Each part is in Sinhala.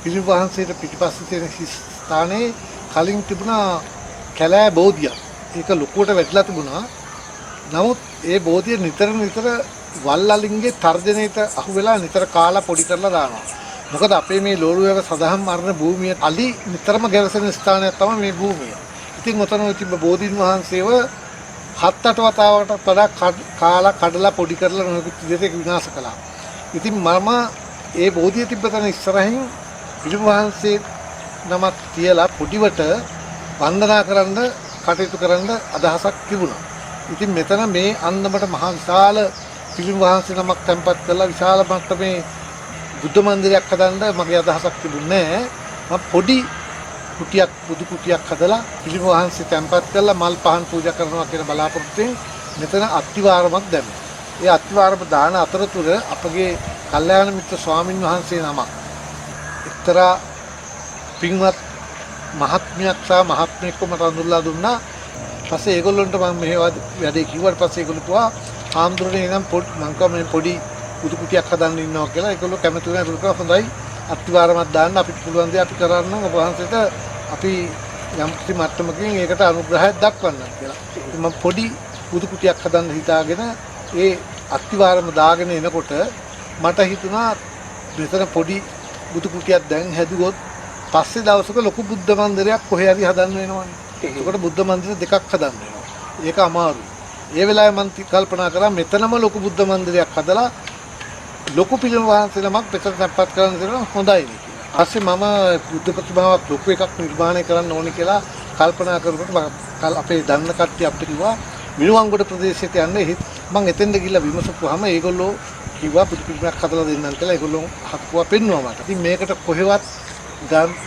පිළිම වහන්සේට පිටිපස්සේ තියෙන හිස් ස්ථානයේ කලින් තිබුණා කැලෑ බෝධියක්. ඒක ලොකුවට වැටිලා තිබුණා. නමුත් ඒ බෝධිය නිතර නිතර වල් අලින්ගේ තර්ජනයට අහු වෙලා නිතර කාලා පොඩි කරලා දානවා. මොකද අපේ මේ ලෝළුවැව සදහම් අරණ භූමිය අලි නිතරම ගැවසෙන ස්ථානයක් තමයි මේ භූමිය. ඉතින් ඔතන ඔය තිබ්බ බෝධීන් වහන්සේව හත් අට වතාවකට වඩා කාලා කඩලා පොඩි කරලා නොයෙකුත් විදිහට ඒක විනාශ කළා. ඉතින් මම ඒ බෝධිය තිබ්බ තැන ඉස්සරහින් පිළිම වහන්සේ නමක් තියලා පොඩිවට වන්දනා කරන්න කටයුතු කරන්න අදහසක් තිබුණා. ඉතින් මෙතන මේ අන්දමට මහා විශාල පිළිම වහන්සේ නමක් තැන්පත් කරලා විශාල මට්ටමේ බුද්ධ මන්දිරයක් හදන්න මගේ අදහසක් තිබුණේ නෑ. මම පොඩි කුටියක් බුදු කුටියක් හදලා පිළිම වහන්සේ තැන්පත් කරලා මල් පහන් පූජා කරනවා කියන බලාපොරොත්තුවෙන් මෙතන අත්තිවාරමක් දැම්මා. ඒ අත්තිවාරම දාන අතරතුර අපගේ කල්යාණ මිත්‍ර ස්වාමින් වහන්සේ නමක් එක්තරා පින්වත් මහත්මයක් සහ මහත්මයෙක්ව මට අඳුරලා දුන්නා. පස්සේ ඒගොල්ලන්ට මම මෙහෙ වැඩේ කිව්වට පස්සේ ඒගොල්ලෝ කිව්වා හාමුදුරනේ නම් මං කිව්වා මේ පොඩි බුදු කුටියක් හදන්න ඉන්නවා කියලා. ඒගොල්ලෝ කැමති වුණා. ඒගොල්ලෝ කිව්වා හොඳයි අත්තිවාරමක් දාන්න අපිට පුළුවන් දේ අපි කරන්න ඔබ වහන්සේට අපි යම් කිසි මට්ටමකින් ඒකට අනුග්‍රහයක් දක්වන්නම් කියලා. ඉතින් මම පොඩි බුදු කුටියක් හදන්න හිතාගෙන ඒ අත්තිවාරම දාගෙන එනකොට මට හිතුණා මෙතන පොඩි බුදු කුටියක් දැන් හැදුවොත් පස්සේ දවසක ලොකු බුද්ධ මන්දිරයක් කොහේ හරි හදන්න වෙනවනේ. එතකොට බුද්ධ මන්දිර දෙකක් හදන්න වෙනවා. ඒක අමාරුයි. ඒ වෙලාවේ මං කල්පනා කරා මෙතනම ලොකු බුද්ධ මන්දිරයක් හදලා ලොකු පිළිම වහන්සේ නමක් මෙතන තැන්පත් කරන්න දෙනවා හොඳයි නේ කියලා. පස්සේ මම බුද්ධ ප්‍රතිමාවක් ලොකු එකක් නිර්මාණය කරන්න ඕනේ කියලා කල්පනා කරනකොට මම අපේ දන්න කට්ටිය අපිට කිව්වා මිනුවන්ගොඩ ප්‍රදේශයට යන්න. එහෙත් මං එතෙන්ට ගිහිල්ලා විමසපුවාම ඒගොල්ලෝ කිව්වා බුදු පිළිමයක් හදලා දෙන්නම් කියලා. ඒගොල්ලෝ හක්කුවා පෙන්නුවා මට. ඉතින් මේකට කොහෙවත්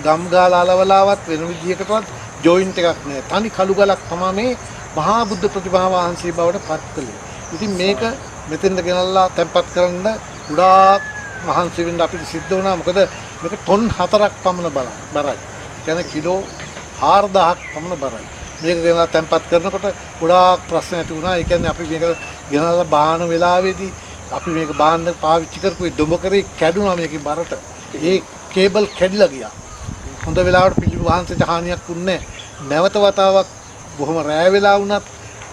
ගම් ගාලා අලවලාවත් වෙන විදියකටවත් ජොයින්ට් එකක් නෑ. තනි කළු ගලක් තමයි මේ මහා බුද්ධ ප්‍රතිමා වහන්සේ බවට පත් කළේ. ඉතින් මේක මෙතෙන්ද ගෙනල්ලා තැන්පත් කරන්න ගොඩාක් මහන්සි වෙන්න අපිට සිද්ධ වුණා. මොකද මේක ටොන් 4ක් පමණ බරයි. කියන්නේ කිලෝ 4000ක් පමණ බරයි. මේක ගෙනල්ලා තැන්පත් කරනකොට ගොඩාක් ප්‍රශ්න ඇති වුණා. ඒ කියන්නේ අපි මේක ගෙනල්ලා බාන වෙලාවේදී අපි මේක බාන්න පාවිච්චි කරපු ඒ දොඹකරේ කැඩුනා මේකේ බරට. ඒ කේබල් කැඩිලා ගියා. හොඳ වෙලාවට පිළිම වහන්සේට හානියක් වුණේ නැහැ. නැවත වතාවක් බොහොම රෑ වෙලා වුණත්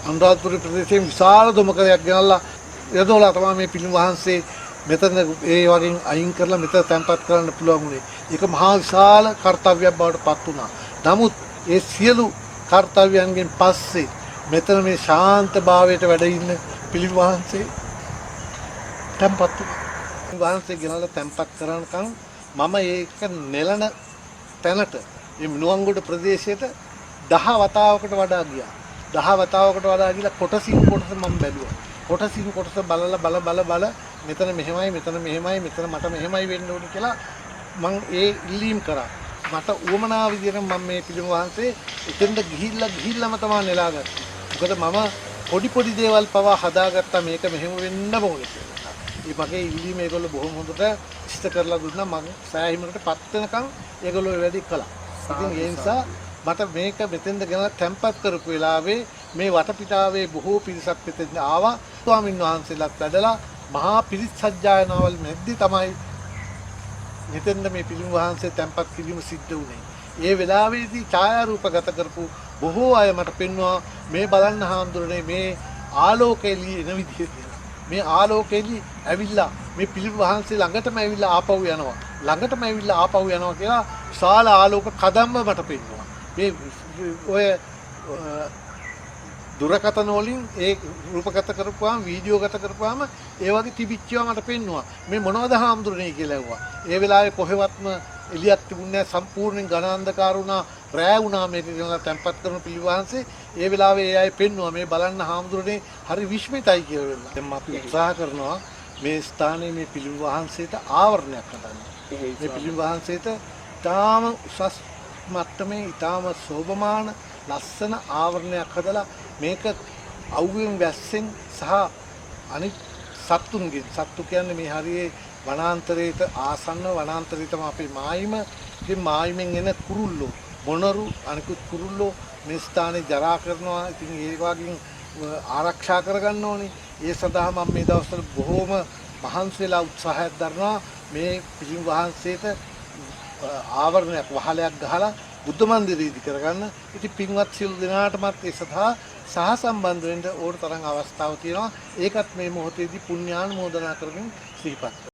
අනුරාධපුර ප්‍රදේශයේ විශාල දොඹකරයක් ගෙනල්ලා යදෝලා තමයි මේ පිළිම වහන්සේ මෙතන ඒ වගේ අයින් කරලා මෙතන තැන්පත් කරන්න පුළුවන් වුණේ. ඒක මහා විශාල කර්තව්‍යයක් බවට පත් වුණා. නමුත් ඒ සියලු කර්තව්‍යයන්ගෙන් පස්සේ මෙතන මේ ශාන්ත භාවයට වැඩ ඉන්න පිළිම වහන්සේ තැන්පත් වුණා. වහන්සේ ගෙනල්ලා තැන්පත් කරනකම් මම ඒක නෙලන තැනට මේ මිනුවන්ගොඩ ප්‍රදේශයට 10 වතාවකට වඩා ගියා. 10 වතාවකට වඩා ගිහලා කොටසින් කොටස මම බැලුවා. කොටසින් කොටස බලලා බල බල බල මෙතන මෙහෙමයි මෙතන මෙහෙමයි මෙතන මට මෙහෙමයි වෙන්න ඕනේ කියලා මං ඒ ඉල්ලීම් කරා. මට උවමනා විදියට මම මේ පිළිම වහන්සේ එතෙන්ට ගිහිල්ලා ගිහිල්ලාම තමයි නෙලාගත්තේ. මොකද මම පොඩි පොඩි දේවල් පවා හදාගත්තා මේක මෙහෙම වෙන්න ඕනේ කියලා. ඒ මගේ ඉල්ලීම ඒගොල්ලෝ බොහොම හොඳට ඉෂ්ට කරලා දුන්නා. මං සෑහීමකට පත් වෙනකන් ඒගොල්ලෝ ඒ වැඩේ කළා. ඉතින් ඒ නිසා මට මේක මෙතෙන්ද ගෙනලා තැන්පත් කරපු වෙලාවේ මේ වටපිටාවේ බොහෝ පිරිසක් මෙතෙන්ට ආවා. ස්වාමින් වහන්සේලාත් වැඩලා මහා පිරිත් සජ්ජායනාවල් මැද්දේ තමයි මෙතෙන්ද මේ පිළිම වහන්සේ තැන්පත් කිරීම සිද්ධ වුණේ. ඒ වෙලාවේදී ඡායාරූපගත කරපු බොහෝ අය මට පෙන්වුවා මේ බලන්න හාමුදුරනේ මේ ආලෝක එළිය එන විදිහ කියලා. මේ ආලෝක එළිය ඇවිල්ලා මේ පිළිම වහන්සේ ළඟටම ඇවිල්ලා ආපහු යනවා. ළඟටම ඇවිල්ලා ආපහු යනවා කියලා විශාල ආලෝක කදම්බ මට පෙන්වුවා. මේ ඔය දුරකථන වලින් ඒ රූපගත කරපුවාම වීඩියෝ ගත කරපුවාම ඒ වගේ තිබිච්ච ඒවා මට පෙන්නුවා. මේ මොනවද හාමුදුරනේ කියලා ඇහුවා. ඒ වෙලාවේ කොහෙවත්ම එළියක් තිබුණේ නැහැ. සම්පූර්ණයෙන් ඝන අන්ධකාර වුණා. රෑ වුණා මේක ගෙනලා තැන්පත් කරන පිළිවහන්සේ. ඒ වෙලාවේ ඒ අය පෙන්නුවා මේ බලන්න හාමුදුරනේ හරි විස්මිතයි කියලා වෙලා. දැන් අපි උත්සාහ කරනවා මේ ස්ථානයේ මේ පිළිවහන්සේට ආවරණයක් හදන්න. මේ පිළිවහන්සේට ඉතාම උසස් මට්ටමේ ඉතාම සෝභමාන ලස්සන ආවරණයක් හදලා මේක අවුවෙන් වැස්සෙන් සහ අනිත් සත්තුන්ගෙන්, සත්තු කියන්නේ මේ හරියේ වනාන්තරයට ආසන්න වනාන්තරය තමයි අපේ මායිම. ඉතින් මායිමෙන් එන කුරුල්ලෝ, මොනරු, අනිකුත් කුරුල්ලෝ මේ ස්ථානේ ජරා කරනවා. ඉතින් ඒ වගේම ආරක්ෂා කරගන්න ඕනේ. ඒ සඳහා මම මේ දවස්වල බොහෝම මහන්සි වෙලා උත්සාහයක් දරනවා මේ පිළිම වහන්සේට ආවරණයක් වහලයක් ගහලා බුද්ධ මන්දිරය ඉදි කරගන්න. ඉතින් පින්වත් සියලු දෙනාටමත් ඒ සඳහා සහ සම්බන්ධ වෙන්න ඕන තරම් අවස්ථාව තියෙනවා. ඒකත් මේ මොහොතේදී පුණ්‍යානුමෝදනා කරමින් සිහිපත් කරනවා.